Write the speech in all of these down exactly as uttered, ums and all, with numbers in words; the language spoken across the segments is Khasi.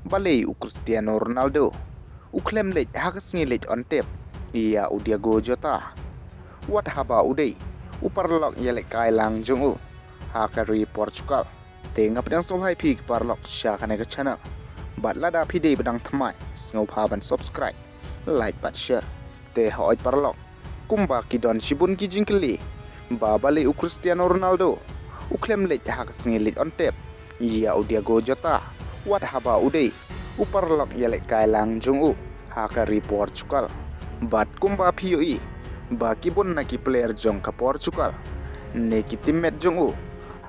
Balei u Cristiano Ronaldo u khlem leit ha ka sngi leit on tep ïa u Diogo Jota, wat haba u dei u paralok ïalehkai lang jong u ha ka ri Portugal? Te nga pdiang sngewbha ïa phi ki paralok sha kane ka channel. Bad lada phi dei ba dang thymmai, sngewbha ban subscribe, like bad share. Te hooid paralok, kumba ki don shibun ki jingkylli ba balei u Cristiano Ronaldo u khlem leit ha ka sngi leit on tep ïa u Diogo Jota, wat haba u dei u paralok ïalehkai lang jong u ha ka ri Portugal. Bad kumba phi ïohi ba ki bun na ki player jong ka Portugal ne ki teammate jong u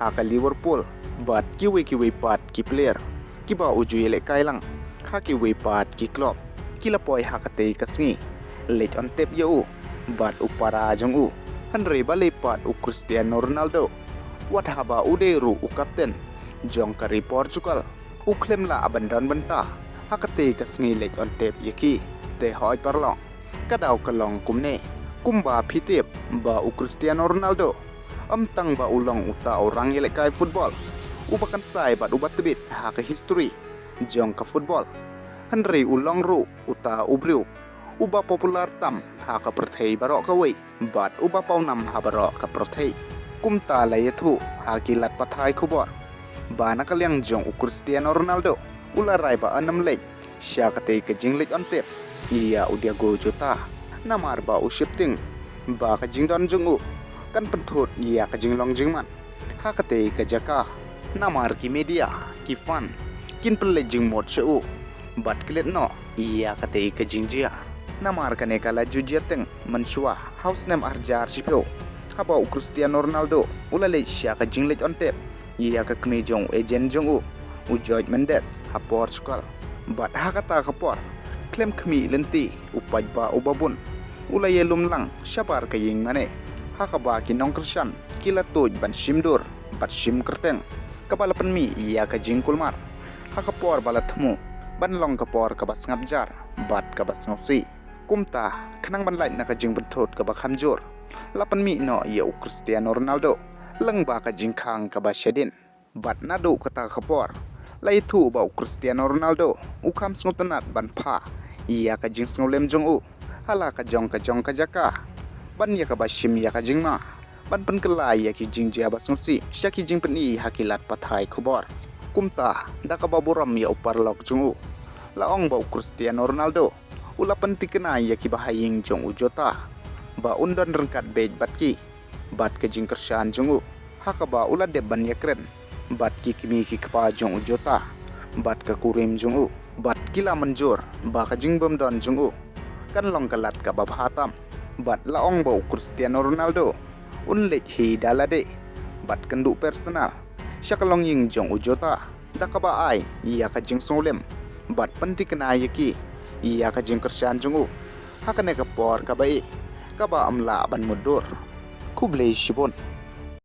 ha ka Liverpool bad kiwei kiwei pat ki player kiba u ju ïalehkai lang ha kiwei pat ki club, ki la poi ha katei ka sngi leit on tep ïa u bad u para jong u. Hynrei balei pat u Cristiano Ronaldo, wat haba u dei ruh u captain jong ka ri Portugal, u khlem lah ban don bynta ha katei ka sngi leit on tep ïa ki? Te hooid paralok, ka daw ka long kumne. Kumba phi tip ba u Cristiano Ronaldo ym tang ba u long uta u rang ïalehkai football uba kynsai bad uba tbit ha ka history jong ka football, hynrei u long ruh uta u briew uba popular tam ha ka pyrthei baroh kawei bad uba pawnam ha baroh ka pyrthei. Kumta la ïathuh ha ki lad pathai khubor ba na ka liang jong u Cristiano Ronaldo u la rai ba un ym leit sha katei ka jingleit on tep ïa u Diogo Jota, namar ba u sheptieng ba ka jingdon jong u kan pynthut ïa ka jinglong jingman ha katei ka jaka, namar ki media, ki fan kin pynleit jingmut sha u bad klet noh ïa katei ka jingjia. Namar kane ka la ju jia teng mynshuwa ha u snem arhajar shiphew, haba u Cristiano Ronaldo u la leit sha ka jingleit on tep ïa ka kmie jong u agent jong u, u Jorge Mendes ha Portugal. Bad ha kata ka por, khlem khmih lynti, u paidbah uba bun u la ïalum lang shabar ka ïing mane, ha kaba ki nongkyrshan ki la tuid ban shim dur bad shim kyrteng, kaba la pynmih ïa ka jingkulmar ha ka por ba la thmu ban long ka por kaba sngap jar bad kaba sngewsih. Kumta, khnang ban lait na ka jingpynthut kaba kham jur, la pynmih noh ïa u Cristiano Ronaldo lyngba ka jingkhang kaba shadien. Bad naduh kata ka por, la ïathuh ba u Cristiano Ronaldo u kham sngewtynnad ban phah ïa ka jingsngewlem jong u ha la ka jong ka jong ka jaka, ban ïa kaba shim ïa ka jingma ban pynkylla ïa ki jingjia ba sngewsih sha ki jingpyni ha ki lad pathai khubor. Kumta, da kaba burom ïa u paralok jong u, la ong ba u Cristiano Ronaldo u la pyntikna ïa ki bahaïing jong u Jota ba un don ryngkat beit bad ki, bad ka jingkyrshan jong u ha kaba u la dep ban ïakren bad ki kmie ki kpa jong u Jota bad ka kurim jong u, bad ki la mynjur ba ka jingbymdon jong u kan long ka lad kaba bha tam. Bad la ong ba u Cristiano Ronaldo un leit hi da lade bad kynduh personal sha ka longïing jong u Jota, da kaba ai ïa ka jingsngewlem bad pyntikna ïa ki ïa ka jingkyrshan jong u ha kane ka por kaba eh, kaba ym lah ban mutdur. Khublei shibun.